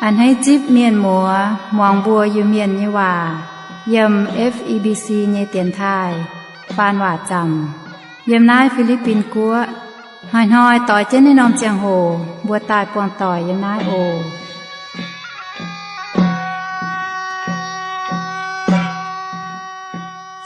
A'hneiv zipv mienh muoz muangx mbuo Iu-Mienh nyei waac yiem F E B C nyei dienx taaih faan waac zaamc yiem naaiv Fi^li^bin Guoqv. Hnoi-hnoi doix jienv naaiv norm ziangh hoc mbuo daaih buangh doic yiem naaiv oc.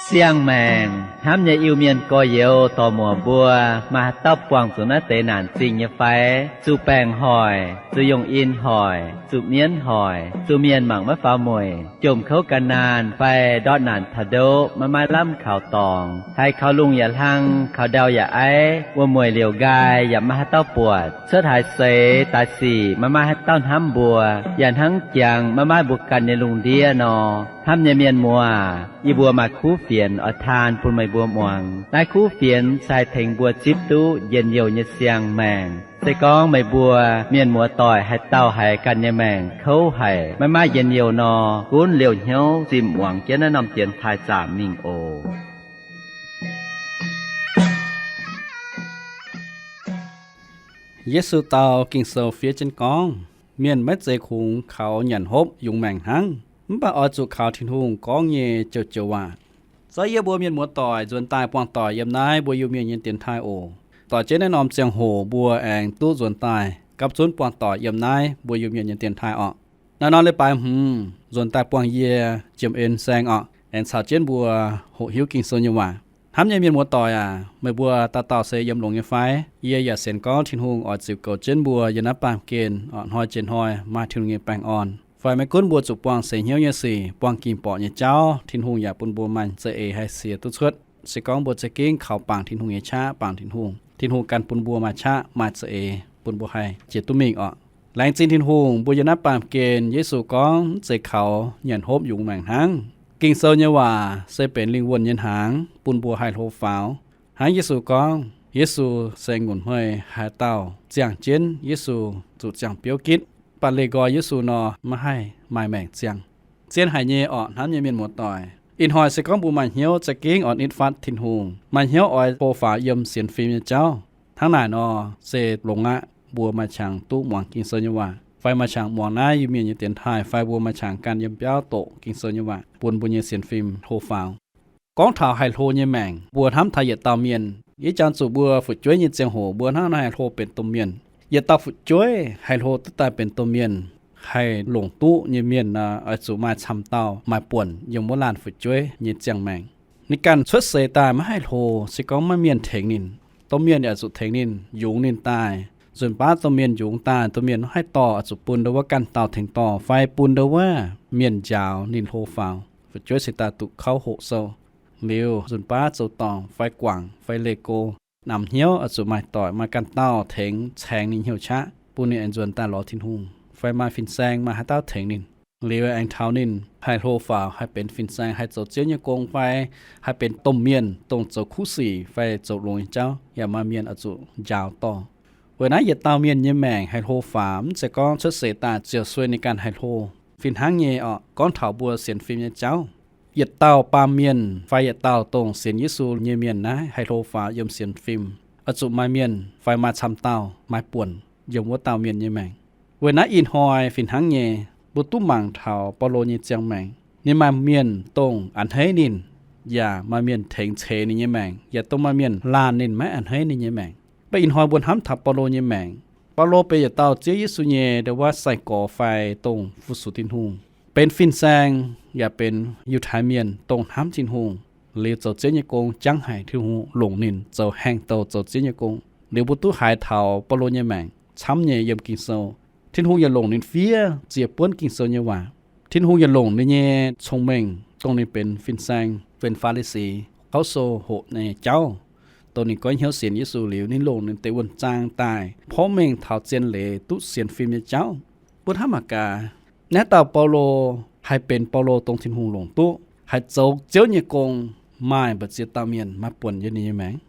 Siang-maengc hnamv nyei Iu-Mienh gorx-youz dorc-muoc mbuo, maaih haaix dauh buangh zuqc naaiv deix naanc zingh nyei fai? Zuqc baengc hoic, zuqc yongh in hoic, zuqc mienv hoic, zuqc mienh mangc maiv faaux mueic, jomc kouv gan naanh fai ndortv naanc taux ndoqv maiv maaih lamh kaux dorngx, haiz kaux lungh yaac hlang, kaux ndau yaac aiv, wuom-mueic liouc nqaai yaac maiv maaih haaix dauh buatc, cuotv haaix seix daaih sic maiv maaih haaix dauh hnamv mbuo, yaac hnangv jangx maiv maaih mbuo ganh nyei lungh ndiev nor. Hnamv nyei mienh muoz, yie mbuo maaih kuv fienx oix taan bun meih mbuo muangx. Naaiv kuv fienx se haih tengx mbuo zipv duqv njien-youh nyei siang-maengc. Se gorngv meih mbuo mienh muoz-doic haaix dauh haiz ganh nyei maengc kouv haic, maiv maaih njien-youh nor, gunv liouh hnyouv zimh muangx jienv naaiv norm dienx taaih zaamc mingh oc. Yesu dau Ging-Sou fiev jienv gorngv, mienh maiv zeiz kungx kaux nyanc hopv yungz maengc hnangv, mv baac oix zuqc kaux Tin-Hungh gorngv nyei joux-joux waac. Zaiv yie mbuo mienh muoz-doic nzuonx daaih buangh doic yiem naaiv mbuo Iu-Mienh nyei dienx taaih oc. Doix jienv naaiv norm ziangh hoc mbuo aengx duqv nzuonx daaih gapv zunv buangh doic yiem naaiv mbuo Iu-Mienh nyei dienx taaih orqc. Naaiv norm leiz-baaix hmz nzuonx daaih buangh yie Jiem En Saeng orqc, aengx caux jienv mbuo hoqc hiuv Ging-Sou nyei waac. Hnamv nyei mienh muoz-doic aac, meih mbuo dauh dauh se yiem longx nyei fai? Yie yaac sienx gorngv Tin-Hungh oix ziux goux jienv mbuo yiem naaiv baamh gen orqc, hnoi jiex hnoi maaih Tin-Hungh nyei baengh orn. Fai maiv gunv mbuo zuqc buangh seix hnyouv nyei sic, buangh ging borqc nyei jauv, Tin-Hungh yaac bun mbuo maaih za'eix haih siex duqv cuotv. Se gorngv mbuo za'gengh kaux bangc Tin-Hungh nyei qaqv, bangc Tin-Hungh, Tin-Hungh gan bun mbuo maaih qaqv, maaih za'eix bun mbuo haih jiex duqv mingh orqc. Laengz zingh Tin-Hungh, mbuo yiem naaiv baamh gen Yesu gorngv mv zeiz kaux nyanc hopv yungz maengc hnangv. Ging-Sou nyei waac se benx lingh wuonh nyei hnaangx bun mbuo haih hlo faaux. Hnangv Yesu gorngv, Yesu se ngunc hmei haaix dauh ziangh jienv Yesu zuqc ziangh biouv gitv, mv baac leih nqoi Yesu nor maiv haih maaih maengc ziangh. Zien haic nyei orqc, hnamv nyei mienh muoz-doic. Ih hnoi se gorngv mbuo maaih hnyouv za'gengh oix nitv fatv Tin-Hungh, maaih hnyouv oix hlo faaux yiem sienx fim nyei jauv, hnangv naaic nor se longx aqv. Mbuo maaih qangx duqv muangx Ging-Sou nyei waac, fai maaih qangx muangx naaiv Iu-Mienh nyei dienx taaih, fai mbuo maaih qangx ganh yiem biauv doqc Ging-Sou nyei waac bun mbuo nyei sienx fim hlo faaux. Gorngv taux haih hlo nyei maengc, mbuo hnamv taux yietc dauh mienh. Ih jangx zuqc mbuo fu'jueiv nyei ziangh hoc mbuo hnangv nor haih hlo benx domh mienh. Yietc dauh fu'jueiv haih hlo duqv daaih benx domh mienh, haih longc duqv nyei mienh nor, oix zuqc maaih camv dauh maaih buonc yiem wuov laanh fu'jueiv nyei ziangh maengc. Ninh ganh cuotv seix daaih maiv haih hlo, se gorngv maiv mienh tengx ninh. Domh mienh yaac zuqc tengx ninh, yungz ninh daaih. Nzunc baav domh mienh yungz daaih, domh mienh maiv haih dorh, oix zuqc bun ndo wuov ganh dauh tengx dorh fai bun ndo wuov mienh njaaux ninh hlo faaux. Fu'jueiv se daaih duqv kouv hoqc sou. Liuz nzunc baav zoux dorngc fai guangc fai leih go, namx hnyouv oix zuqc maaih doic maaih ganh dauh tengx caengx ninh hnyouv qaqv, bun ninh aengx nzuonx daaih lorz Tin-Hungh, fai maaih fin-saeng maaih haaix dauh tengx ninh. Liuz aengx taux ninh haih hlo faaux, haih benx fin-saeng, haih zoux Ziouv nyei gong fai haih benx domh mienh dongh zoux kuv sic fai zoux longx nyei jauv, yaac maaih mienh oix zuqc njaaux dorh. Weic naaiv yietc dauh mienh nyei maengc haih hlo faaux mv zeiz gorngv cuotv seix daaih ziouc sueih ninh ganh haih hlo. Fih hnangv nyei orqc, gorngv taux mbuo sienx fim nyei jauv, yietc dauh baamh mienh fai yietc dauh dongh sienx Yesu nyei mienh naaiv haih hlo faaux yiem sienx fim, oix zuqc maaih mienh fai maaih camv dauh maaih buonc yiem wuov dauh mienh nyei maengc. Weic naaiv ih hnoi fih hnangv nyei, mbuo duqv mangc taux Baulo nyei ziangh maengc. Ninh maaih mienh dongh a'hneiv ninh, yaac maaih mienh tengx ceix ninh nyei maengc, yaac dongh maaih mienh laanh ninh maiv a'hneiv ninh nyei maengc. Mv baac ih hnoi mbuo hnamv taux Baulo nyei maengc. Baulo benx yietc dauh Ziouv Yesu nyei ndo wuov sai-gorx fai dongh fu-sux Tin-Hungh, benx fin-saeng, yaac benx Yiutai Mienh dongh hnamv Tin-Hungh, liuz zoux Ziouv nyei gong jangv haic, Tin-Hungh longc ninh zoux haengh douh zoux Ziouv nyei gong. Liuz mbuo duqv haiz taux Baulo nyei maengc camv nyei yiem Ging-Sou. Tin-Hungh yaac longc ninh fiev ziex buonv Ging-Sou nyei waac. Tin-Hungh yaac longc ninh nyei cong-mengh dongh ninh benx fin-saeng, benx Faa^li^si, kouv sou hoqc nyei jauv, dongh ninh goiv hnyouv sienx Yesu liuz, ninh longc ninh deix wuonh zaang daaih porv mengh taux zien leiz duqv sienx fim nyei jauv. Mbuo hnamv mangc gaax, naaiv dauh Baulo haih benx Baulo dongh Tin-Hungh longc duqv, haih zoux Ziouv nyei gong, maaih mbu'ziex dauh mienh maaih buonc yiem ninh nyei maengc.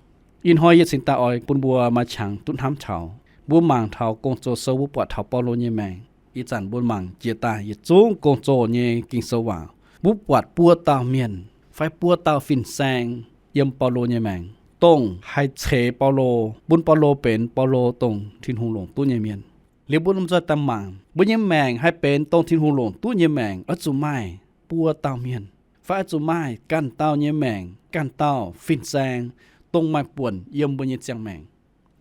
Ih hnoi yie cingx daaih oix bun mbuo maaih qangx duqv hnamv taux. Mbuo mangc taux Gong-Zoh sou, mbuo buatc taux Baulo nyei maengc. Ih zanc mbuo mangc jiex daaih yietc zungv Gong-Zoh nyei Ging-Sou waac, mbuo buatc buo dauh mienh fai buo dauh fin-saeng yiem Baulo nyei maengc, dongh haih ceix Baulo, bun Baulo benx Baulo dongh Tin-Hungh longc duqv nyei mienh. Liuz mbuo lomh nzoih daaih mangc, mbuo nyei maengc haih benx dongh Tin-Hungh longc duqv nyei maengc, oix zuqc maaih buo dauh mienh, fai oix zuqc maaih ganh dauh nyei maengc, ganh dauh fin-saeng, dongh maaih buonc yiem mbuo nyei ziangh maengc,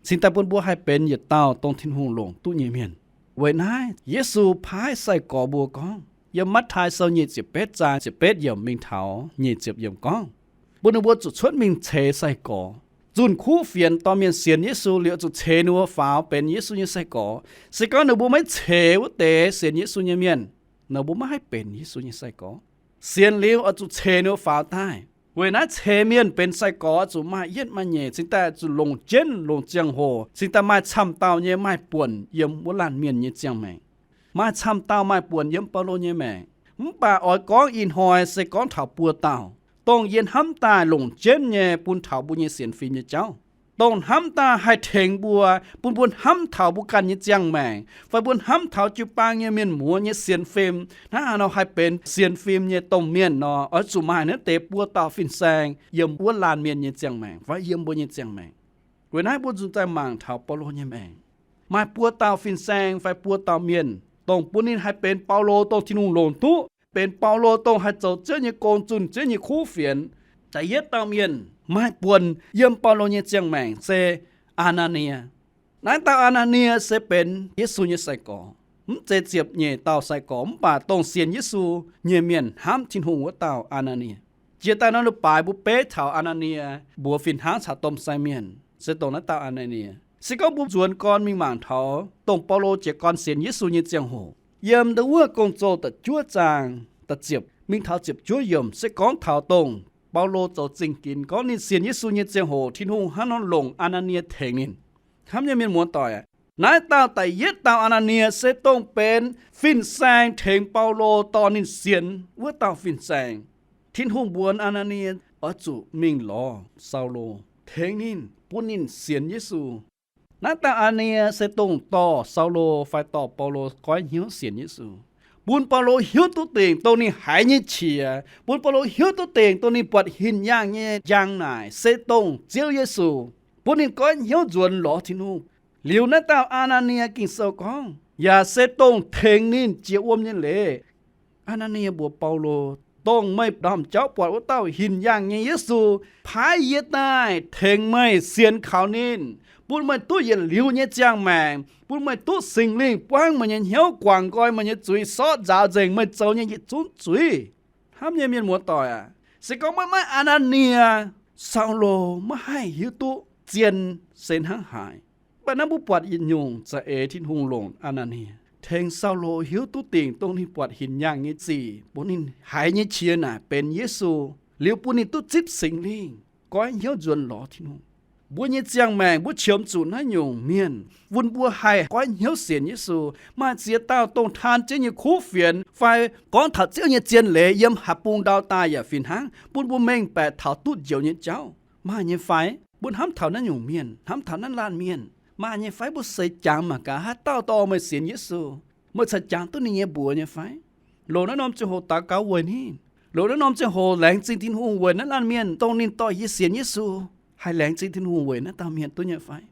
cingx daaih bun mbuo haih benx yietc dauh dongh Tin-Hungh longc duqv nyei mienh. Weic naaiv Yesu paaiv sai-gorx mbuo gorngv, yiem Matv^tai Sou nyic ziepc betv zaang ziepc betv yiemc mingh taux nyic ziepc yiemc gorngv, bun ninh mbuo zuqc cuotv mingh ceix sai-gorx, zunh kuv fienx dorh mienh sienx Yesu liuz, zuqc ceix ninh mbuo faaux benx Yesu nyei sai-gorx. Se gorngv ninh mbuo maiv ceix wuov deix sienx Yesu nyei mienh, ninh mbuo maiv haih benx Yesu nyei sai-gorx. Sienx liuz oix zuqc ceix ninh mbuo faaux daaih. Weic naaiv ceix mienh benx sai-gorx oix zuqc maaih yietv maaih nyeic, cingx daaih zuqc longc jienv longc ziangh hoc, cingx daaih maaih camv dauh nyei maaih buonc yiem wuov laanh mienh nyei ziangh maengc. Maaih camv dauh maaih buonc yiem Baulo nyei maengc. Mv baac oix gorngv ih hnoi se gorngv taux buo dauh, dongh yie hnamv daaih longc jienv nyei bun taux mbuo nyei sienx fim nyei jauv, dongh hnamv daaih haih tengx mbuo, bun mbuo hnamv taux mbuo ganh nyei ziangh maengc, fai mbuo hnamv taux jiu-baang nyei mienh muoz nyei sienx fim, hnangv haaix nor haih benx sienx fim nyei domh mienh nor, oix zuqc maaih naaiv deix buo dauh fin-saeng yiem wuov laanh mienh nyei ziangh maengc fai yiem mbuo nyei ziangh maengc. Weic naaiv mbuo zuqc daaih mangc taux Baulo nyei maengc. Maaih buo dauh fin-saeng fai buo dauh mienh, dongh bun ninh haih benx Baulo dongh Tin-Hungh longc duqv, benx Baulo dongh haih zoux Ziouv nyei gong, zunh Ziouv nyei kuv fienx. Da'yietv dauh mienh maaih buonc yiem Baulo nyei ziangh maengc se Aa^naa^nie. Naaiv dauh Aa^naa^nie se benx Yesu nyei sai-gorx. Mv zeiz ziepc nyeic dauh sai-gorx, mv baac dongh sienx Yesu nyei mienh hnamv Tin-Hungh wuov dauh Aa^naa^nie. Jiex daaih nor, lu baaix mbuo beiv taux Aa^naa^nie mbuox fih hnangv caux domh sai mienh se dongh naaiv dauh Aa^naa^nie. Se gorngv mbuo nzuonx gorn mingh mangc taux dongh Baulo jiez gorn sienx Yesu nyei ziangh hoc, yiem ndau wuov Gong-Zoh da'juov zaang da'ziepc mingh taux ziepc juov yiemc, se gorngv taux dongh Baulo zoux zingh ginx gorngv ninh sienx Yesu nyei ziangh hoc Tin-Hungh hnangv nor longc Aa^naa^nie tengx ninh. Hnamv nyei mienh muoz-doic aac, naaiv dauh da'yietv dauh Aa^naa^nie se dongh benx fin-saeng tengx Baulo dorh ninh sienx wuov dauh fin-saeng. Tin-Hungh mbuox Aa^naa^nie oix zuqc mingh lorz Saulo, tengx ninh, bun ninh sienx Yesu. Naaiv dauh Aa^naa^nie se dongh dorh Saulo fai dorh Baulo goiv hnyouv sienx Yesu, bun Baulo hiuv duqv dingc dongh ninh haiz nyei qiex, bun Baulo hiuv duqv dingc dongh ninh buatc hinc yaangh nyei njang naaic se dongh Ziouv Yesu, bun ninh goiv hnyouv nzuonx lorz Tin-Hungh. Liuz naaiv dauh Aa^naa^nie, Ging-Sou gorngv, yaac se dongh tengx ninh jiex wuom nyei leiz. Aa^naa^nie mbuox Baulo, dongh meih ndaamv-jauv buatc wuov dauh hinc yaangh nyei Yesu paaiv yie daaih tengx meih sienx kaux ninh, bun meih duqv yietc liuz nyei ziangh maengc, bun meih duqv Singx Lingh buangv meih nyei hnyouv, guangc nqoi meih nyei zuiz, sortv nzaaux nzengc meih zoux nyei yietc zungv zuiz. Hnamv nyei mienh muoz-doic aac, se gorngv maiv maaih Aa^naa^nie, Saulo maiv haih hiuv duqv zien se hnangv haaix. Mv baac naaiv mbuo buatc yietc nyungc za'eix Tin-Hungh longc Aa^naa^nie tengx Saulo hiuv duqv dingc dongh ninh buatc hinc yaangh nyei zic, bun ninh haiz nyei qiex naaic benx Yesu, liuz bun ninh duqv zipv Singx Lingh, goiv hnyouv nzuonx lorz Tin-Hungh. Mbuo nyei ziangh maengc mbuo qiemx zuqc naaiv nyungc mienh, bun mbuo haih goiv hnyouv sienx Yesu. Maaih ziex dauh dongh taan Ziouv nyei kuv fienx fai gorngv taux Ziouv nyei zien leiz yiem haaix bung ndau daaih yaac fih hnangv, bun mbuo mengh baeqc taux duqv njoux nyei jauv. Maaih nyei fai? Mbuo hnamv taux naaiv nyungc mienh, hnamv taux naaiv laanh mienh, maaih nyei fai? Mbuo seix jangx mangc gaax, haaix dauh dorh meih sienx Yesu? Meih caux jangx duqv ninh nyei mbuox nyei fai? Longc naaiv norm ziangh hoc daux gaux weic ninh, longc naaiv norm ziangh hoc laengz zingh Tin-Hungh weic naaiv laanh mienh dongh ninh dorh yie sienx Yesu, haih laengz zingh Tin-Hungh weic naaiv dauh mienh duqv nyei fai?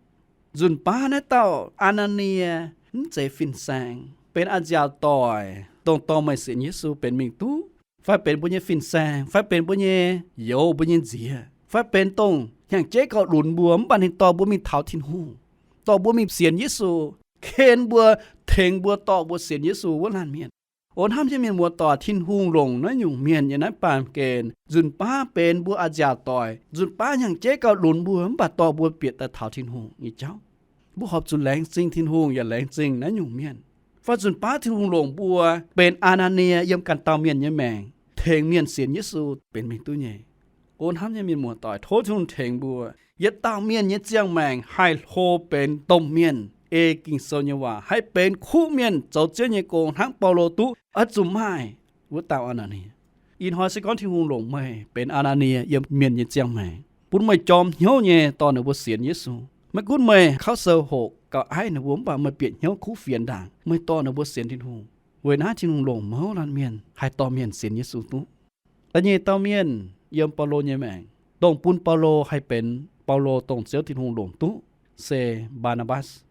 Nzunc baav naaiv dauh Aa^naa^nie mv zeiz fin-saeng, benx a'nziaauc doic, dongh dorh meih sienx Yesu benx mingh duqv, fai benx mbuo nyei fin-saeng, fai benx mbuo nyei youz, mbuo nyei nziex, fai benx dongh hnyangx-jeiv gauh lunx mbuo, mv baac ninh dorh mbuo mingh taux Tin-Hungh, dorh mbuo mingh sienx Yesu, ken mbuo, tengx mbuo, dorh mbuo sienx Yesu wuov laanh mienh. O hnamv nyei mienh muoz-doic, Tin-Hungh longc naaiv nyungc mienh yiem naaiv baamh gen, nzunc baav benx mbuo a'nziaauc doic, nzunc baav hnyangx-jeiv gauh lunx mbuo, mv baac dorh mbuo bieqc daaih taux Tin-Hungh nyei jauv. Mbuo horpc zuqc laengz zingh Tin-Hungh yaac laengz zingh naaiv nyungc mienh. Fai nzunc baav Tin-Hungh longc mbuo benx Aa^naa^nie yiem ganh dauh mienh nyei maengc, tengx mienh sienx Yesu benx mingh duqv nyei. O hnamv nyei mienh muoz-doic, tov Tin-Hungh tengx mbuo, yietc dauh mienh nyei ziangh maengc haih hlo benx domh mienh ei Ging-Sou nyei waac, haih benx kuv mienh zoux Ziouv nyei gong hnangv Baulo duqv, oix zuqc maaih wuov dauh Aa^naa^nie. Ih hnoi se gorngv Tin-Hungh longc meih benx Aa^naa^nie yiem mienh nyei ziangh maengc, bun meih jorm hnyouv nyei dorh ninh mbuo sienx Yesu. Maiv gunv meih kauv sou hoqc gauh aiv ninh mbuo, mv baac meih bieqc hnyouv kuv fienx ndaangc, meih dorh ninh mbuo sienx Tin-Hungh. Weic naaiv Tin-Hungh longc mouz laanh mienh haih dorh mienh sienx Yesu duqv. Da'nyeic dauh mienh yiem Baulo nyei maengc, dongh bun Baulo haih benx Baulo dongh Ziouv Tin-Hungh longc duqv, se Mbaa^naa^mbatc.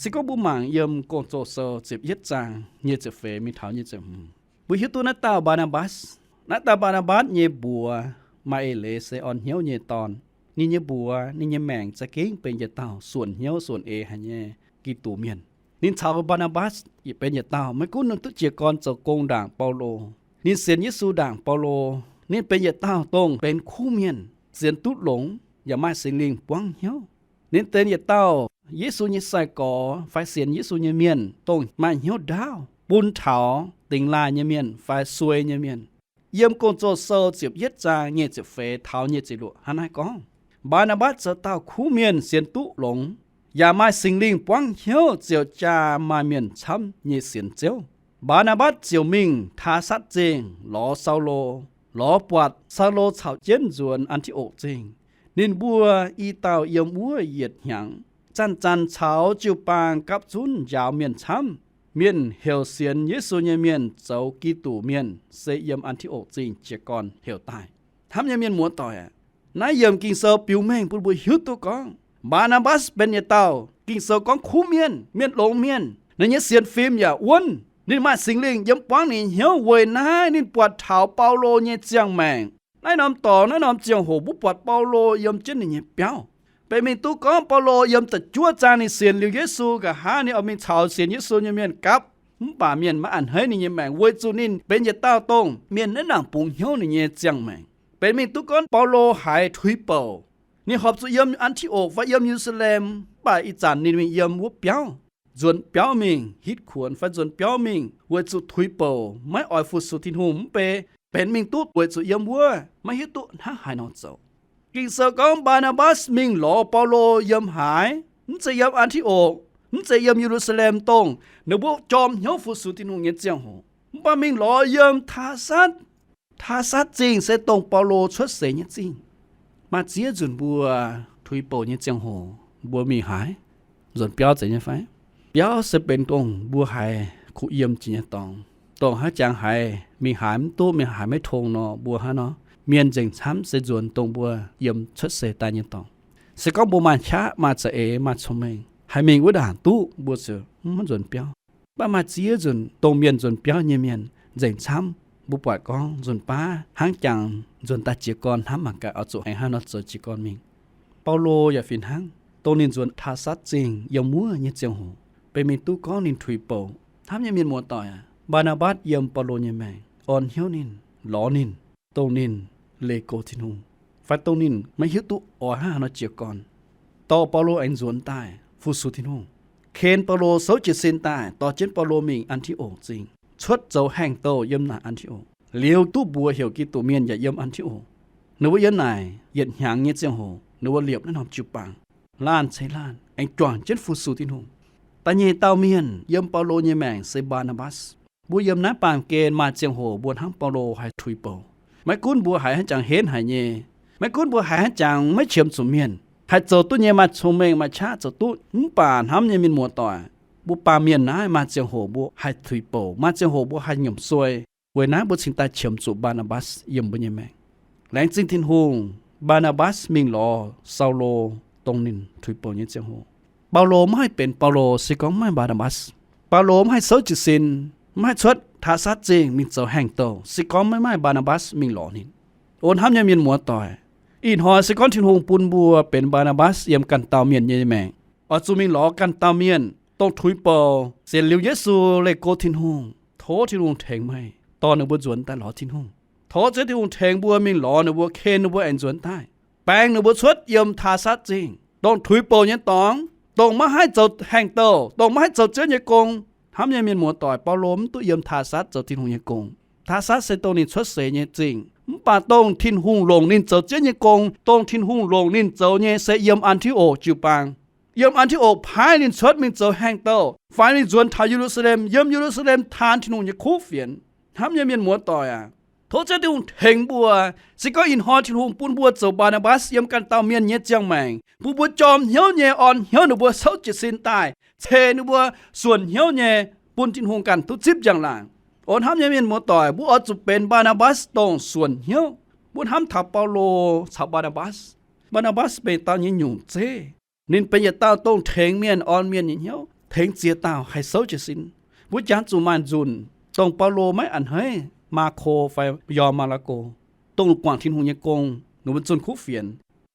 Se gorngv mbuo mangc yiem Gong-Zoh Sou ziepc yietv zaang nyic ziepc feix mingh taux nyic ziepc hmz, mbuo hiuv duqv naaiv dauh Mbaa^naa^mbatc. Naaiv dauh Mbaa^naa^mbatc nyei mbuox maaih eix leiz se orn hnyouv nyei dorn. Ninh nyei mbuox, ninh nyei maengc za'gengh benx yietc dauh suonc hnyouv suonc eix haic nyei Giduc mienh. Ninh caux Mbaa^naa^mbatc yietc benx yietc dauh, maiv gunv ninh duqv jiez gorn zoux gong ndaangc Baulo, ninh sienx Yesu ndaangc Baulo, ninh benx yietc dauh dongh benx kuv mienh, sienx duqv longx, yaac maaih Singx Lingh buangv hnyouv. Ninh benx yietc dauh Yesu nyei sai-gorx fai sienx Yesu nyei mienh dongh maaih hnyouv ndaauv bun taux dingx laaih nyei mienh fai suei nyei mienh. Yiem Gong-Zoh Sou ziepc yietv zaang nyic ziepc feix taux nyic ziepc luoqc hnangv naaiv gorngv, Mbaa^naa^mbatc zoux dauh kuv mienh sienx duqv longx, yaac maaih Singx Lingh buangv hnyouv ziouc jaa maaih mienh camv nyei sienx Ziouv. Mbaa^naa^mbatc ziouc mingh Taasatv Zingh lorz Saulo, lorz buatc Saulo caux jienv nzuonx An^ti^okc Zingh. Ninh mbuo i dauh yiem wuov yietc hnyangx, zanc-zanc caux jiu-baang gapv zunv njaaux mienh camv. Mienh heuc sienx Yesu nyei mienh zoux Giduc mienh se yiem An^ti^okc Zingh jiez gorn heuc daaih. Hnamv nyei mienh muoz-doic aac, naaiv yiemc Ging-Sou biux mengh bun mbuo hiuv duqv gorngv Mbaa^naa^mbatc benx yietc dauh Ging-Sou gorngv kuv mienh, mienh longx mienh. Ninh nyei sienx fim yaac wuonv. Ninh maaih Singx Lingh yiem buangv ninh hnyouv. Weic naaiv ninh buatc taux Baulo nyei ziangh maengc. Naaiv norm dorngx, naaiv norm ziangh hoc mbuo buatc Baulo yiem jienv ninh nyei biauv. Benx mingh duqv gorngv Baulo yiem da'juov zaang ninh sienx liuz Yesu nqa'haav ninh oix mingh caux sienx Yesu nyei mienh gapv. Mv baac mienh maiv a'hneiv ninh nyei maengc weic zuqc ninh benx yietc dauh dongh mienh naaiv nangc bungx hnyouv ninh nyei ziangh maengc. Benx mingh duqv gorngv Baulo haiz tuix bouc. Ninh horpc zuqc yiem An^ti^okc fai yiem Ye^lu^saa^lem, mv baac ih zanc ninh mingh yiem wuov biauv, nzuonx biauv mingh hitv kuonx fai nzuonx biauv mingh weic zuqc tuix bouc, maiv oix fu-sux Tin-Hungh mv bei. Benx mingh duqv weic zuqc yiem wuov maiv hiuv duqv hnangv haaix nor zoux. Ging-Sou gorngv Mbaa^naa^mbatc mingh lorz Baulo yiem haaix? Mv zeiz yiem An^ti^okc, mv zeiz yiem Ye^lu^saa^lem dongh ninh mbuo jorm hnyouv fu-sux Tin-Hungh nyei ziangh hoc. Mv baac mingh lorz yiem Taasatv. Taasatv Zingh se dongh Baulo cuotv seix nyei zingh. Maaih ziex nzunc mbuo tuix bouc nyei ziangh hoc mbuo mingh haaix? Nzuonx biauv zeiz nyei fai? Biauv se benx dongh mbuo haiz kuh yiem jiex nyei dorngx, dongh hnangv jangx haiz mingh haaix mv duqv, mingh haaix maiv tong nor, mbuo hnangv nor. Mienh nzengc camv se nzuonx dongh mbuo yiem cuotv seix daaih nyei dorngx. Se gorngv mbuo maaih qaqv, maaih za'eix, maaih cong-mengh, haih mingh wuov ndaangc duqv, mbuo ziouc mv nzuonx biauv. Mv baac maaih ziex nzunc dongh mienh nzuonx biauv nyei mienh nzengc camv, mbuo buatc gorngv nzunc baav hnangv jangx nzuonx daaih jiez gorn hnamv mangc gaax oix zuqc aengx haaix nor zoux jiez gorn mingh. Baulo yaac fih hnangv, dongh ninh nzuonx Taasatv Zingh yiem wuov nyei ziangh hoc, benx mingh duqv gorngv ninh tuix bouc. Hnamv nyei mienh muoz-doic aac, Mbaa^naa^mbatc yiem Baulo nyei maengc orn hnyouv ninh, lorz ninh, dongh ninh leih go Tin-Hungh, fai dongh ninh maiv hiuv duqv oix hnangv haaix nor jiez gorn, dorh Baulo aengx nzuonx daaih fu-sux Tin-Hungh. Ken Baulo souv jiez sin daaih dorh jienv Baulo mingh An^ti^okc Zingh, cuotv zoux haengh douh yiem naaic An^ti^okc. Liuz duqv mbuox heuc Giduc Mienh yaac yiem An^ti^okc. Ninh mbuo yiem naaic yietc hnyangx nyei ziangh hoc ninh mbuo liepc naaiv norm jiu-baang, laanh ceix laanh aengx juangc jienv fu-sux Tin-Hungh. Da'nyeic dauh mienh yiem Baulo nyei maengc se Mbaa^naa^mbatc. Mbuo yiem naaiv baamh gen maaih ziangh hoc mbuo hnangv Baulo haih tuix bouc. Maiv gunv mbuo haiz hnangv jangx henv haic nyei, maiv gunv mbuo haiz hnangv jangx maiv qiemx zuqc mienh, haih zoux duqv nyei, maaih cong-mengh, maaih qaqv zoux duqv, mv baac hnamv nyei mienh muoz-doic, mbuo baamh mienh naaiv maaih ziangh hoc mbuo haih tuix bouc, maaih ziangh hoc mbuo haih nyiemc suei. Weic naaiv mbuo cingx daaih qiemx zuqc Mbaa^naa^mbatc yiem mbuo nyei maengc. Laengz zingh Tin-Hungh, Mbaa^naa^mbatc mingh lorz Saulo dongh ninh tuix bouc nyei ziangh hoc. Baulo maiv haih benx Baulo se gorngv maiv maaih Mbaa^naa^mbatc. Baulo maiv haih souv jiez sin, maiv haih cuotv Taasatv Zingh mingh zoux haengh douh se gorngv maiv maaih Mbaa^naa^mbatc mingh lorz ninh. O hnamv nyei mienh muoz-doic, ih hnoi se gorngv Tin-Hungh bun mbuo benx Mbaa^naa^mbatc yiem ganh dauh mienh nyei maengc, oix zuqc mingh lorz ganh dauh mienh dongh tuix bouc, sienx liuz Yesu, leih go Tin-Hungh. Tov Tin-Hungh tengx meih dorh ninh mbuo nzuonx daaih lorz Tin-Hungh. Tov Ziouv Tin-Hungh tengx mbuo mingh lorz ninh mbuo, ken ninh mbuo aengx nzuonx daaih, baeng ninh mbuo cuotv yiem Taasatv Zingh, dongh tuix bouc nyei dorngx, dongh maiv haih zoux haengh douh, dongh maiv haih zoux Ziouv nyei gong. Hnamv nyei mienh muoz-doic, Baulo mv duqv yiem Taasatv zoux Tin-Hungh nyei gong. Taasatv se dongh ninh cuotv seix nyei zingh, mv baac dongh Tin-Hungh longc ninh zoux Ziouv nyei gong, dongh Tin-Hungh longc ninh zoux nyei se yiem An^ti^okc jiu-baang. Yiem An^ti^okc paaiv ninh cuotv mingh zoux haengh douh, fai ninh nzuonx taux Ye^lu^saa^lem, yiem Ye^lu^saa^lem taan Tin-Hungh nyei kuv fienx. Hnamv nyei mienh muoz-doic aac, tov Ziouv Tin-Hungh tengx mbuo. Se gorngv ih hnoi Tin-Hungh bun mbuo zoux Mbaa^naa^mbatc yiem ganh dauh mienh nyei ziangh maengc, bun mbuo jorm hnyouv nyei orn hnyouv ninh mbuo souv jiez sin daaih, ceix ninh mbuo suonc hnyouv nyei, bun Tin-Hungh ganh duqv zipv njang-laangc. O hnamv nyei mienh muoz-doic, mbuo oix zuqc benx Mbaa^naa^mbatc dongh suonc hnyouv. Mbuo hnamv taux Baulo caux Mbaa^naa^mbatc. Mbaa^naa^mbatc benx dauh nyei nyungc zeiv. Ninh benx yietc dauh dongh tengx mienh, orn mienh nyei hnyouv. tengx ziex dauh haih souv jiez sin. Mbuo jangx zuqc maaih nzunc, dongh Baulo maiv a'hneiv Maako fai Yo Maako, dongh guangc Tin-Hungh nyei gong, ninh mbuo zunh kuv fienx.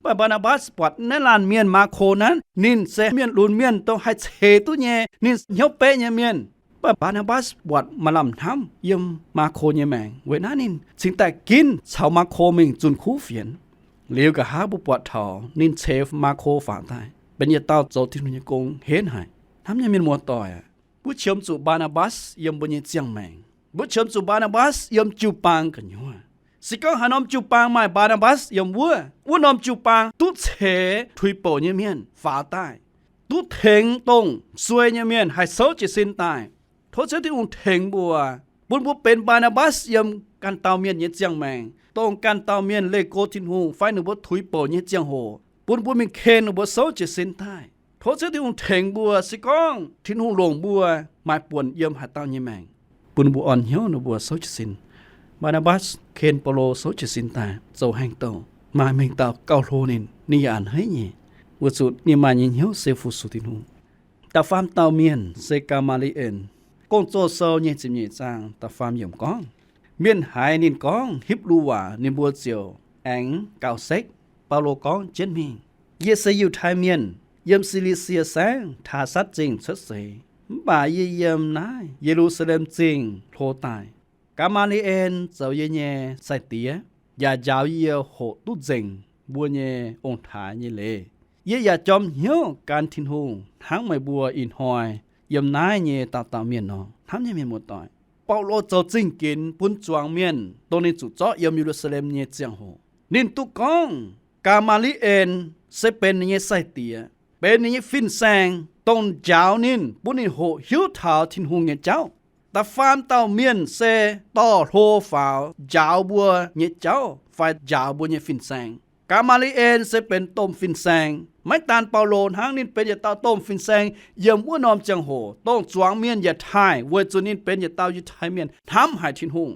Mv baac Mbaa^naa^mbatc buatc naaiv laanh mienh Maako naaiv, ninh se mienh lunx mienh dongh haih ceix duqv nyei, ninh hnyouv beqv nyei mienh. Mv baac Mbaa^naa^mbatc buatc maaih lamh hnamv yiem Maako nyei maengc, weic naaiv ninh cingx daaih ginv caux Maako mingh zunh kuv fienx. Liuz nqa'haav mbuo buatc taux ninh ceix Maako faaux daaih benx yietc dauh zoux Tin-Hungh nyei gong henv haic. Hnamv nyei mienh muoz-doic, mbuo qiemx zuqc Mbaa^naa^mbatc yiem mbuo nyei ziangh maengc. Mbuo qiemx zuqc Mbaa^naa^mbatc yiem jiu-baang gu'nyuoz. Se gorngv haaix norm jiu-baang maaih Mbaa^naa^mbatc yiem wuov, wuov norm jiu-baang duqv ceix tuix bouc nyei mienh faaux daaih, duqv tengx dongh suei nyei mienh haih souv jiez sin daaih. Tov Ziouv Tin-Hungh tengx mbuo, bun mbuo benx Mbaa^naa^mbatc yiem ganh dauh mienh nyei ziangh maengc, dongh ganh dauh mienh leih go Tin-Hungh fai ninh mbuo tuix bouc nyei ziangh hoc, bun mbuo mingh ken ninh mbuo souv jiez sin daaih. Tov Ziouv Tin-Hungh tengx mbuo, se gorngv Tin-Hungh longc mbuo maaih buonc yiem haaix dauh nyei maengc, bun mbuo orn hnyouv ninh mbuo souv jiez sin. Mbaa^naa^mbatc ken Baulo souv jiez sin daaih zoux haaix dauh, maaih mingh dauh gauh hlo ninh, ninh yaac a'hneiv nyei, weic zuqc ninh maaih nyei hnyouv se fu-sux Tin-Hungh. Da'faam dauh mienh se Gaa^maa^li^en. Gong-Zoh Sou nyei ziepc nyeic zaang da'faam yiemc gorngv, mienh haiz ninh gorngv Hipv^lu waac, ninh mbuo ziouc aengx gauh sekv. Baulo gorngv jienv mingh, Yie se Yiutai Mienh, yiem Si^li^sie Saengv Taasatv Zingh cuotv seix, mv baac yie yiem naaiv Ye^lu^saa^lem Zingh hlo daaih. Gaa^maa^li^en zoux yie nyei sai-diex, yaac njaaux yie hoqc duqv nzengc mbuo nyei ong-taaix nyei leiz. Yie yaac jorm hnyouv gan Tin-Hungh hnangv meih mbuo ih hnoi yiem naaiv nyei dauh dauh mienh nor. Hnamv nyei mienh muoz-doic, Baulo zoux zingh ginx bun zuangx mienh dongh ninh zuqc zorqv yiem Ye^lu^saa^lem nyei ziangh hoc. Ninh duqv gorngv Gaa^maa^li^en se benx ninh nyei sai-diex, benx ninh nyei fin-saeng, dongh njaaux ninh, bun ninh hoqc hiuv taux Tin-Hungh nyei jauv. Da'faam dauh mienh se dorh hlo faaux njaaux mbuo nyei jauv fai njaaux mbuo nyei fin-saeng. Gaa^maa^li^en se benx domh fin-saeng. Maiv daan Baulo hnangv, ninh benx yietc dauh domh fin-saeng yiem wuov norm ziangh hoc, dongh zuangx mienh yaac taaih weic zuqc ninh benx yietc dauh Yiutai Mienh hnamv haic Tin-Hungh.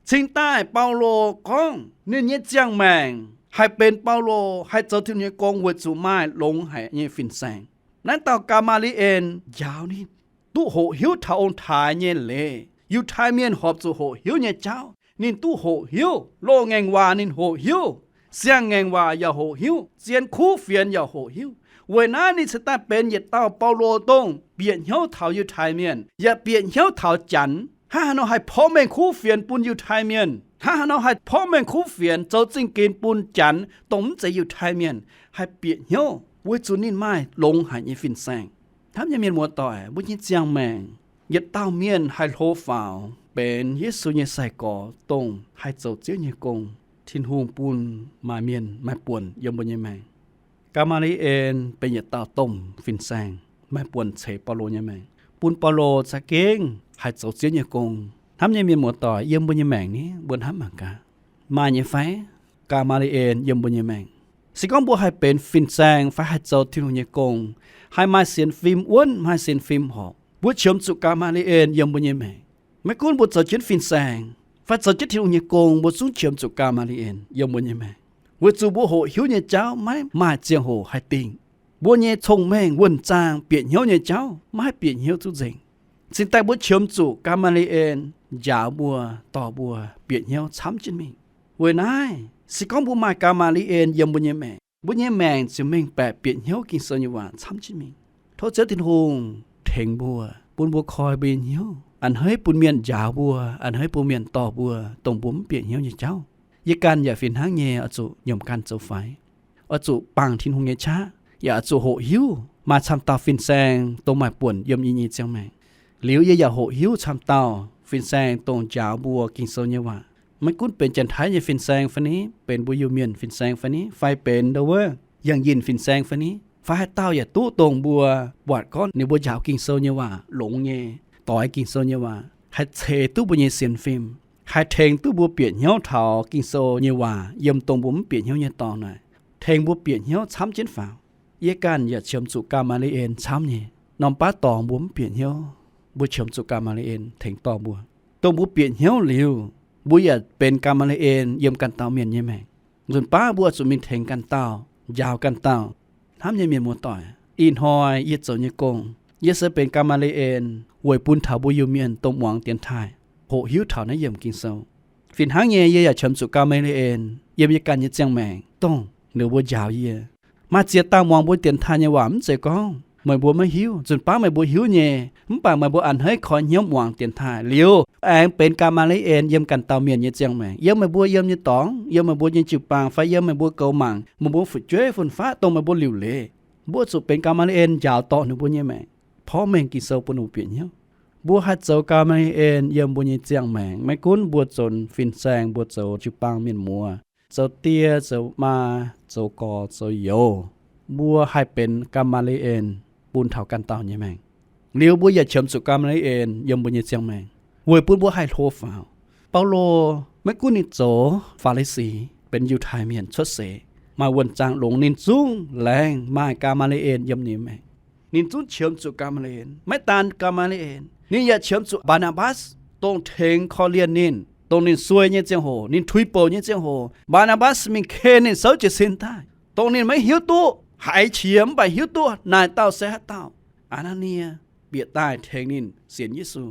Cingx daaih Baulo gorngv ninh nyei ziangh maengc haih benx Baulo haih zoux Tin-Hungh nyei gong weic zuqc maaih longx haic nyei fin-saeng. Naaiv dauh Gaa^maa^li^en njaaux ninh, duqv hoqc hiuv taux ong-taaix nyei leiz, Yiutai Mienh horpc zuqc hoqc hiuv nyei jauv. Ninh duqv hoqc hiuv, loz-ngaengc waac ninh hoqc hiuv, siang-ngaengc waac yaac hoqc hiuv, zien kuv fienx yaac hoqc hiuv. Weic naaiv ninh cingx daaih benx yietc dauh Baulo dongh bieqc hnyouv taux Yiutai Mienh yaac bieqc hnyouv taux Janx. Hnangv haaix nor haih porv mengh kuv fienx bun Yiutai Mienh? Hnangv haaix nor haih porv mengh kuv fienx zoux zingh ginx bun Janx dongh mv zeiz Yiutai Mienh haih bieqc hnyouv weic zuqc ninh maaih longx haic nyei fin-saeng? Hnamv nyei mienh muoz-doic, mbuo nyei ziangh maengc yietc dauh mienh haih hlo faaux benx Yesu nyei sai-gorx dongh haih zoux Ziouv nyei gong, Tin-Hungh bun maaih mienh maaih buonc yiem mbuo nyei maengc. Gaa^maa^li^en benx yietc dauh domh fin-saeng maaih buonc ceix Baulo nyei maengc, bun Baulo za'gengh haih zoux Ziouv nyei gong. Hnamv nyei mienh muoz-doic, yiem mbuo nyei maengc ni mbuo hnamv mangc gaax, maaih nyei fai? Gaa^maa^li^en yiem mbuo nyei maengc, se gorngv mbuo haih benx fin-saeng fai haih zoux Tin-Hungh nyei gong, haih maaih sienx fim wuonv, maaih sienx fim horpc, mbuo qiemx zuqc Gaa^maa^li^en yiem mbuo nyei maengc. Maiv gunv mbuo zoux jienv fin-saeng fai zoux jienv Tin-Hungh nyei gong, mbuo zungv qiemx zuqc Gaa^maa^li^en yiem mbuo nyei maengc, weic zuqc mbuo hoqc hiuv nyei jauv maiv maaih ziangh hoc haih dingh. Mbuo nyei cong-mengh wuonh zaang bieqc hnyouv nyei jauv maiv haih bieqc hnyouv zuqv nzengc. Cingx daaih mbuo qiemx zuqc Gaa^maa^li^en njaaux mbuo, dorh mbuo bieqc hnyouv camv jienv mingh. Weic naaiv, se gorngv mbuo maaih Gaa^maa^li^en yiem mbuo nyei maengc, mbuo nyei maengc ziouc mengh baeqc bieqc hnyouv Ging-Sou nyei waac camv jienv mingh. Tov Ziouv Tin-Hungh tengx mbuo, bun mbuo koi mbuo nyei hnyouv, a'hneiv bun mienh njaaux mbuo, a'hneiv bun mienh dorh mbuo dongh mbuo mv bieqc hnyouv nyei jauv. Yie ganh yaac fih hnangv nyei oix zuqc nyiemc ganh zoux faix, oix zuqc bangc Tin-Hungh nyei qaqv, yaac oix zuqc hoqc hiuv maaih camv dauh fin-saeng dongh maaih buonc yiem yie nyei ziangh maengc. Liuz yie yaac hoqc hiuv camv dauh fin-saeng dongh njaaux mbuo Ging-Sou nyei waac. Maiv gunv benx Janx-Taiv nyei fin-saeng fai ni, benx mbuo Iu-Mienh fin-saeng fai ni, fai benx ndo wuov Yangh Yinh fin-saeng fai ni, fai haaix dauh yaac duqv, dongh mbuo buatc gorngv ninh mbuo njaaux Ging-Sou nyei waac longx nyei, doix Ging-Sou nyei waac haih ceix duqv mbuo nyei sienx fim, haih tengx duqv mbuo bieqc hnyouv taux Ging-Sou nyei waac yiem dongh mbuo mv bieqc hnyouv nyei dorngx naaic, tengx mbuo bieqc hnyouv camv jienv faaux. Yie ganh yaac qiemx zuqc Gaa^maa^li^en camv nyei. Norm baav dorngx mbuo mv bieqc hnyouv, mbuo qiemx zuqc Gaa^maa^li^en tengx dorh mbuo. Dongh mbuo bieqc hnyouv liuz, mbuo yaac benx Gaa^maa^li^en yiem ganh dauh mienh nyei maengc. Nzunc baav mbuo oix zuqc mingh tengx ganh dauh, njaaux ganh dauh. Hnamv nyei mienh muoz-doic, ih hnoi yie zoux nyei gong, Yie se benx Gaa^maa^li^en weic bun taux mbuo Iu-Mienh dongh muangx dienx taaih, hoqc hiuv taux naaiv yiemc Ging-Sou. Fih hnangv nyei, yie yaac qiemx zuqc Gaa^maa^li^en yiem yie ganh nyei ziangh maengc, dongh ninh mbuo njaaux yie. Maaih ziex dauh muangx mbuo dienx taaih nyei waac mv zeiz gorngv meih mbuo maiv hiuv. Nzunc baav meih mbuo hiuv nyei, mv baac meih mbuo a'hneiv koi hnyouv muangx dienx taaih liuz, aengx benx Gaa^maa^li^en yiem ganh dauh mienh nyei ziangh maengc, yiem meih mbuo yiem nyei dorngx, yiem meih mbuo nyei jiu-baang, fai yiem meih mbuo goux mangc, meih mbuo fu'jueiv fun-faqv, dongh meih mbuo liuc leiz. Mbuo zuqc benx Gaa^maa^li^en njaaux dorh ninh mbuo nyei maengc. Porv mengh Ging-Sou bun mbuo bieqc hnyouv. Mbuo haih zoux Gaa^maa^li^en yiem mbuo nyei ziangh maengc. Maiv gunv mbuo zoux fin-saeng, mbuo zoux jiu-baang mienh muoz, zoux die, zoux maa, zoux gorx, zoux youz, mbuo haih benx Gaa^maa^li^en bun taux ganh dauh nyei maengc. Liuz mbuo yaac qiemx zuqc Gaa^maa^li^en yiem mbuo nyei ziangh maengc weic bun mbuo haih hlo faaux. Baulo, maiv gunv ninh zoux Faa^li^si, benx Yiutai Mienh cuotv seix, maaih wuonh zaangc longx, ninh zungv laengz maaih Gaa^maa^li^en yiem ninh maengc. Ninh zungv qiemx zuqc Gaa^maa^li^en. Maiv daan Gaa^maa^li^en, ninh yaac qiemx zuqc Mbaa^naa^mbatc, dongh tengx korv-lienh ninh, dongh ninh suei nyei ziangh hoc, ninh tuix bouc nyei ziangh hoc, Mbaa^naa^mbatc mingh ken ninh souv jiez sin daaih, dongh ninh maiv hiuv duqv haaix qiex mv baac hiuv duqv naaic dauh se haaix dauh. Aa^naa^nie bieqc daaih tengx ninh sienx Yesu,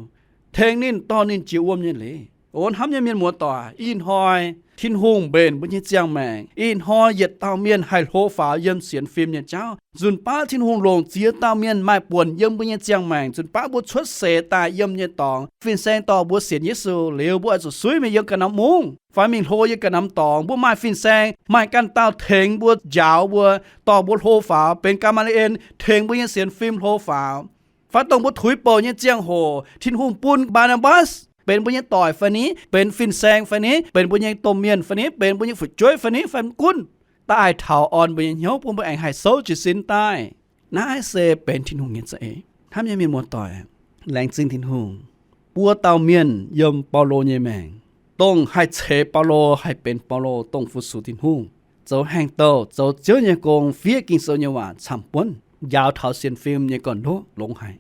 tengx ninh dorh ninh jiex wuom nyei leiz. O hnamv nyei mienh muoz-doic, ih hnoi Tin-Hungh mbenc mbuo nyei ziangh maengc. Ih hnoi yietc dauh mienh haih hlo faaux yiem sienx fim nyei jauv. Nzunc baav Tin-Hungh longc ziex dauh mienh maaih buonc yiem mbuo nyei ziangh maengc. Nzunc baav mbuo cuotv seix daaih yiem nyei dorngx, fin-saeng dorh mbuo sienx Yesu liuz, mbuo oix zuqc suiv mingh yiem ganh norm mungv fai mingh hlo yiem ganh norm dorngx. Mbuo maaih fin-saeng, maaih ganh dauh tengx mbuo, njaaux mbuo, dorh mbuo hlo faaux, benx Gaa^maa^li^en tengx mbuo nyei sienx fim hlo faaux. Fai dongh mbuo tuix bouc nyei ziangh hoc, Tin-Hungh bun Mbaa^naa^mbatc benx mbuo nyei doic fai ni, benx fin-saeng fai ni, benx mbuo nyei domh mienh fai ni, benx mbuo nyei fu'jueiv fai ni, fai mv gunv, daaih taux orn mbuo nyei hnyouv bun mbuo aengx haih souv jiez sin daaih. Naaiv se benx Tin-Hungh nyei za'eix. Hnamv nyei mienh muoz-doic, laengz zingh Tin-Hungh. Buo dauh mienh yiem Baulo nyei maengc, dongh haih ceix Baulo haih benx Baulo, dongh fu-sux Tin-Hungh, zoux haengh douh, zoux Ziouv nyei gong, fiev Ging-Sou nyei waac camv-buonv, njaaux taux sienx fim nyei gorn-ndoqv longx haic.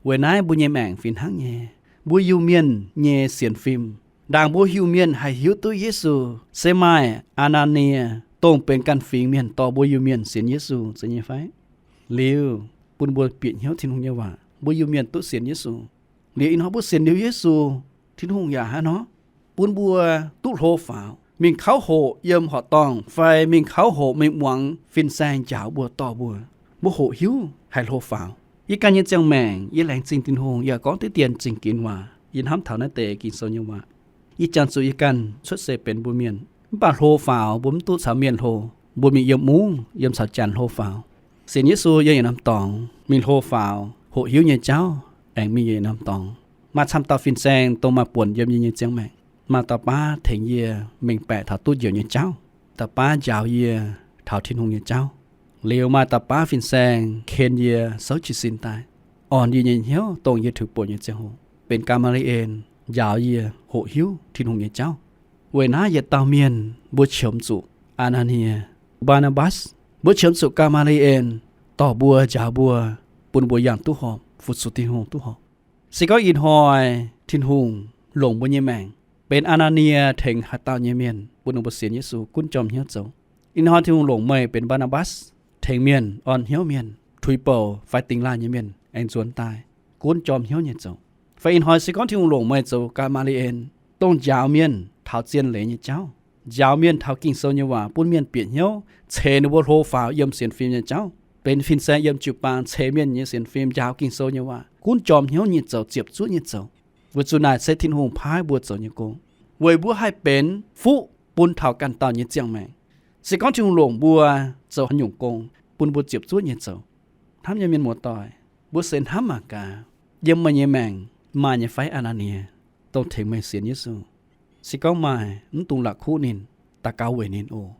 Weic naaiv mbuo nyei maengc fih hnangv nyei. Mbuo Iu-Mienh nyei sienx fim, ndaangc mbuo Iu-Mienh haih hiuv duqv Yesu, se maaih Aa^naa^nie, dongh benx ganh fingx mienh dorh mbuo Iu-Mienh sienx Yesu, zeiz nyei fai? Liuz bun mbuo bieqc hnyouv Tin-Hungh nyei waac, mbuo Iu-Mienh duqv sienx Yesu. Liuz ih hnoi mbuo sienx liuz Yesu, Tin-Hungh yaac hnangv nor bun mbuo duqv hlo faaux, mingh kauv hoqc yiem horqc dorngh fai mingh kauv hoqc mingh muangx fin-saeng njaaux mbuo dorh mbuo, mbuo hoqc hiuv haih hlo faaux. Yie ganh nyei ziangh maengc yie laengz zingh Tin-Hungh, yie gorngv diqv dien zingh ginx waac, yie hnamv taux naaiv deix Ging-Sou nyei waac. Yie jangx zuqc yie ganh cuotv seix benx mbuo mienh, mv baac hlo faaux mbuo mv duqv caux mienh hlo. Mbuo mingh yiem mungv, yiem caux janx hlo faaux. Sienx Yesu yiem yietc norm dorngx mingh hlo faaux, hoqc hiuv nyei jauv, aengx mingh yiem yietc norm dorngx. Maaih camv dauh fin-saeng dongh maaih buonc yiem yie nyei ziangh maengc. Maaih dauh baav tengx yie mengh baeqc taux duqv njoux nyei jauv. Dauh baav njaaux yie taux Tin-Hungh nyei jauv. Liuz maaih dauh baav fin-saeng ken yie souv jiez sin daaih, orn yie nyei hnyouv dongh yie tuix bouc nyei ziangh hoc, benx Gaa^maa^li^en njaaux yie hoqc hiuv Tin-Hungh nyei jauv. Weic naaiv yietc dauh mienh mbuo qiemx zuqc Aa^naa^nie, Mbaa^naa^mbatc. Mbuo qiemx zuqc Gaa^maa^li^en dorh mbuo, njaaux mbuo, bun mbuo yangh duqv horpc, fu-sux Tin-Hungh duqv horpc. Se gorngv ih hnoi Tin-Hungh longc mbuo nyei maengc benx Aa^naa^nie tengx haaix dauh nyei mienh bun ninh mbuo sienx Yesu gunv jorm hnyouv zoux, ih hnoi Tin-Hungh longc meih benx Mbaa^naa^mbatc tengx mienh, orn hnyouv mienh, tuix bouc fai dingx laaih nyei mienh aengx nzuonx daaih gunv jorm hnyouv nyei zoux. Fai ih hnoi se gorngv Tin-Hungh longc meih zoux Gaa^maa^li^en, dongh njaaux mienh taux zien leiz nyei jauv, njaaux mienh taux Ging-Sou nyei waac, bun mienh bieqc hnyouv, ceix ninh mbuo hlo faaux yiem sienx fim nyei jauv, benx fin-saeng yiem jiu-baang ceix mienh nyei sienx fim, njaaux Ging-Sou nyei waac, gunv jorm hnyouv nyei zoux, ziepc zuoqv nyei zoux. Weic zuqc naaic se Tin-Hungh paaiv mbuo zoux nyei gong, weic mbuo haih benx fuqv bun taux ganh dauh nyei ziangh maengc. Se gorngv Tin-Hungh longc mbuo zoux haaix nyungc gong, bun mbuo ziepc zuoqv nyei zoux. Hnamv nyei mienh muoz-doic, mbuo se hnamv mangc gaax, yiem meih nyei maengc maaih nyei fai Aa^naa^nie, dongh tengx meih sienx Yesu? Se gorngv maaih, mv dungx la'kuqv ninh, daux gaux weic ninh oc.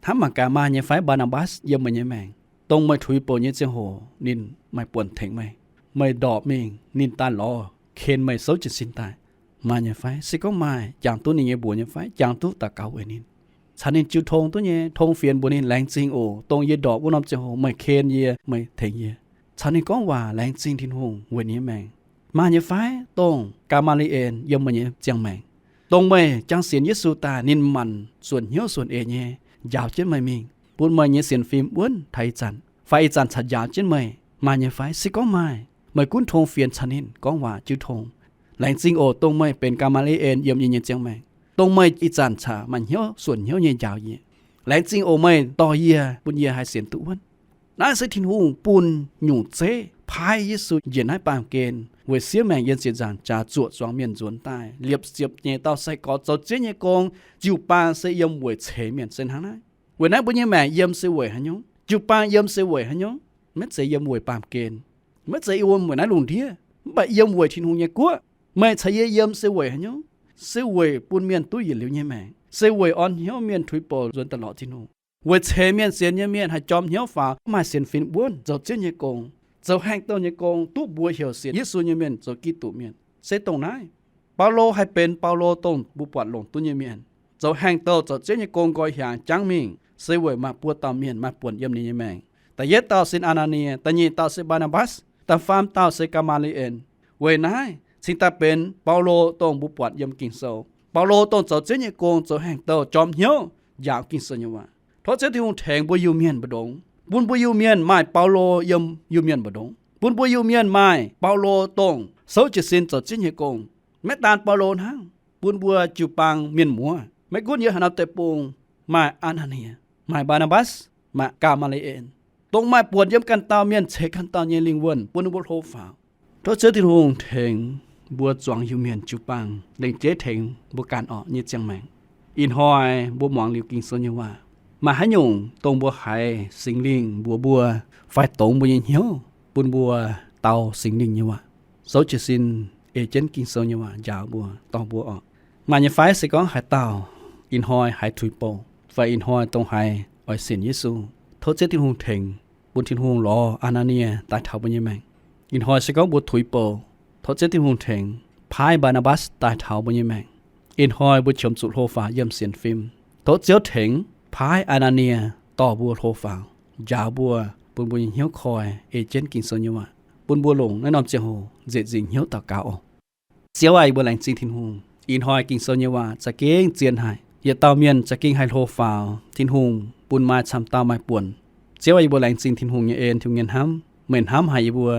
Hnamv mangc gaax, maaih nyei fai Mbaa^naa^mbatc yiem meih nyei maengc, dongh meih tuix bouc nyei ziangh hoc ninh maaih buonc tengx meih, meih ndorpc mingh ninh daaih lorz ken meih souv jiez sin daaih? Maaih nyei fai? Se gorngv maaih, jangx duqv ninh nyei mbuox nyei fai? Jangx duqv, daux gaux weic ninh, caux ninh jiu tong duqv nyei, tong fienx mbuox ninh, laengz zingh oc, dongh yie ndorpc wuov norm ziangh hoc meih ken yie, meih tengx yie. Caux ninh gorngv waac, laengz zingh Tin-Hungh weic ninh nyei maengc. Maaih nyei fai dongh Gaa^maa^li^en yiem meih nyei ziangh maengc, dongh meih jangx sienx Yesu daaih ninh manc suonc hnyouv suonc eix nyei njaaux jienv meih mingh, bun meih nyei sienx fim wuonv taux ih zanc, fai ih zanc caux njaaux jienv meih? Maaih nyei fai? Se gorngv maaih, Meih gunv tong fienx caux ninh gorngv waac jiu tong. Laengz zingh oc, dongh meih benx Gaa^maa^li^en yiem yie nyei ziangh maengc, dongh meih ih zanc caux maaih hnyouv suonc hnyouv nyei njaaux yie. Laengz zingh oc, meih dorh yie, bun yie haih sienx duqv wuonv. Naaiv se Tin-Hungh bun nyungc zeiv paaiv Yesu njiec naaiv baamh gen weic siev maengc yiem ziepc nzaangc jaax zuoqc zuangx mienh nzuonx daaih, liepc ziepc nyeic dauh sai-gorx zoux Ziouv nyei gong. Jiu-baang se yiem weic ceix mienh se hnangv naaiv. Weic naaiv mbuo nyei maengc yiem se weic haaix nyungc? Jiu-baang yiem se weic haaix nyungc? Maiv zeiz yiem weic baamh gen, maiv zeiz yiem weic naaiv lungh ndiev, mv baac yiem weic Tin-Hungh nyei guoqv. Meih caux yie yiem se weic haaix nyungc? Se weic bun mienh duqv yietc liuz nyei maengc, se weic orn hnyouv mienh tuix bouc nzuonx daaih lorz Tin-Hungh, weic ceix mienh sienx nyei mienh haih jorm hnyouv faaux, maaih sienx fim wuonv, zoux Ziouv nyei gong, zoux haengh douh nyei gong, duqv mbuox heuc sienx Yesu nyei mienh zoux Giduc mienh. Se dongh naaiv, Baulo haih benx Baulo dongh mbuo buatc longc duqv nyei mienh, zoux haengh douh zoux Ziouv nyei gong nqoi hiaangx jangv mingh, se weic maaih buo dauh mienh maaih buonc yiem ninh nyei maengc. Da'yietv dauh sin Aa^naa^nie, da'nyeic dauh se Mbaa^naa^mbatc, da'faam dauh se Gaa^maa^li^en. Weic naaiv cingx daaih benx Baulo dongh mbuo buatc yiem Ging-Sou, Baulo dongh zoux Ziouv nyei gong, zoux haengh douh, jorm hnyouv, njaaux Ging-Sou nyei waac. Tov Ziouv Tin-Hungh tengx mbuo Iu-Mienh mbu'ndongx, bun mbuo Iu-Mienh maaih Baulo yiem Iu-Mienh mbu'ndongx, bun mbuo Iu-Mienh maaih Baulo dongh souv jiez sin zoux Ziouv nyei gong. Maiv daan Baulo hnangv, bun mbuo jiu-baang mienh muoz, maiv gunv yiem haaix norm deic-bung, maaih Aa^naa^nie, maaih Mbaa^naa^mbatc, maaih Gaa^maa^li^en, dongh maaih buonc yiem ganh dauh mienh ceix ganh dauh nyei lingh wuonh bun ninh mbuo hlo faaux. Tov Ziouv Tin-Hungh tengx mbuo zuangx Iu-Mienh jiu-baang, lengc jeiv tengx mbuo ganh orqc nyei ziangh maengc. Ih hnoi mbuo muangx liuz Ging-Sou nyei waac, maaih haaix nyungc dongh mbuo haiz Singx Lingh mbuox mbuo fai dongz mbuo nyei hnyouv, bun mbuo dau Singx Lingh nyei waac, souv jiez sin, ei jienv Ging-Sou nyei waac njaaux mbuo, dorh mbuo orqc. Maaih nyei fai se gorngv haaix dauh ih hnoi haiz tuix bouc, fai ih hnoi dongh haiz oix sienx Yesu, tov Ziouv Tin-Hungh tengx, bun Tin-Hungh lorz Aa^naa^nie daaih taux mbuo nyei maengc. Ih hnoi se gorngv mbuo tuix bouc, tov Ziouv Tin-Hungh tengx paaiv Mbaa^naa^mbatc daaih taux mbuo nyei maengc. Ih hnoi mbuo qiemx zuqc hlo faaux yiem sienx fim, tov Ziouv tengx paaiv Aa^naa^nie dorh mbuo hlo faaux, njaaux mbuo, bun mbuo nyei hnyouv koi ei jienv Ging-Sou nyei waac, bun mbuo longc naaiv norm ziangh hoc nzieqc nzingc hnyouv daux gaux oc. Ziouv aac, yie mbuo laengz zingh Tin-Hungh. Ih hnoi Ging-Sou nyei waac za'gengh zien haic. Yietc dauh mienh za'gengh haih hlo faaux, Tin-Hungh bun maaih camv dauh maaih buonc. Ziouv aac, yie mbuo laengz zingh Tin-Hungh nyei en, Tin-Hungh nyei hnamv. Meih hnamv haic yie mbuo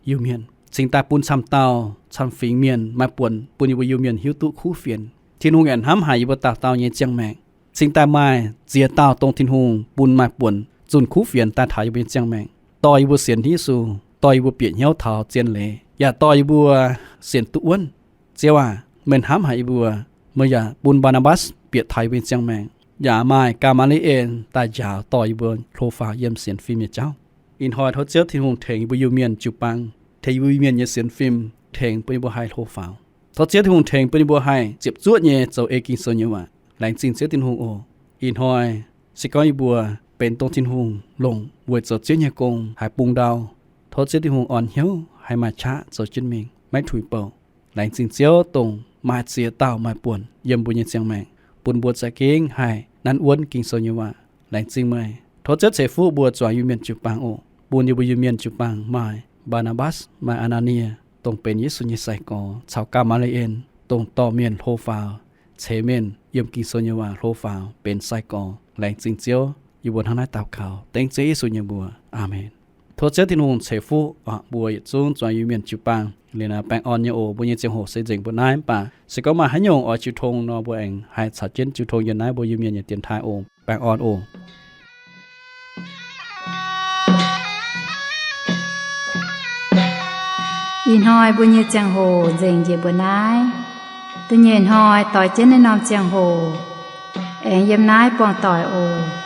Iu-Mienh, cingx daaih bun camv dauh camv fingx mienh maaih buonc bun yie mbuo Iu-Mienh hiuv duqv kuv fienx. Tin-Hungh yaac hnamv haic yie mbuo dauh dauh nyei ziangh maengc, cingx daaih maaih ziex dauh dongh Tin-Hungh bun maaih buonc zunh kuv fienx daaih taux yie mbuo nyei ziangh maengc, dorh yie mbuo sienx Yesu, dorh yie mbuo bieqc hnyouv taux zien leiz, yaac dorh yie mbuo sienx duqv wuonv. Ziouv aac, meih hnamv haic yie mbuo. Meih yaac bun Mbaa^naa^mbatc bieqc taux yie mbuo nyei ziangh maengc, yaac maaih Gaa^maa^li^en daaih njaaux dorh yie mbuo hlo faaux yiem sienx fim nyei jauv. Ih hnoi tov Ziouv Tin-Hungh tengx yie mbuo Iu-Mienh jiu-baang, tengx yie mbuo Iu-Mienh nyei sienx fim, tengx bun yie mbuo haih hlo faaux. Tov Ziouv Tin-Hungh tengx bun yie mbuo haih ziepc zuoqv nyei zoux ei Ging-Sou nyei waac. Laengz zingh Ziouv Tin-Hungh oc. Ih hnoi se gorngv yie mbuo benx dongh Tin-Hungh longc weic zoux Ziouv nyei gong haiz bung ndau, tov Ziouv Tin-Hungh orn hnyouv haih maaih qaqv zoux jienv mingh, maiv tuix bouc. Laengz zingh Ziouv dongh maaih ziex dauh maaih buonc yiem mbuo nyei ziangh maengc, bun mbuo za'gengh haih nanv wuonv Ging-Sou nyei waac. Laengz zingh meih. Tov Ziouv ceix fuqv mbuo zuangx Iu-Mienh jiu-baang oc. Bun yie mbuo Iu-Mienh jiu-baang maaih Mbaa^naa^mbatc, maaih Aa^naa^nie, dongh benx Yesu nyei sai-gorx, caux Gaa^maa^li^en, dongh dorh mienh hlo faaux, ceix mienh yiem Ging-Sou nyei waac hlo faaux benx sai-gorx. Laengz zingh Ziouv. Yie mbuo hnangv naaiv daux gaux dengv Ziouv Yesu nyei mbuox. Aamen. Tov Ziouv Tin-Hungh ceix fuqv mbuo yietc zungv zuangx Iu-Mienh jiu-baang. Liuz naaiv baengh orn nyei oc. Mbuo nyei ziangh hoc se nzengc mbuo naaiv, mv baac se gorngv maaih haaix nyungc oix jiu tong nor, mbuo aengx haih caux jienv jiu tong yiem naaiv mbuo Iu-Mienh nyei dienx taaih oc. Baengh orn oc. Ih hnoi mbuo nyei ziangh hoc nzengc njiec mbuo naaiv. Da'nyeic hnoi doix jienv naaiv norm ziangh hoc aengx yiem naaiv buangh doic oc.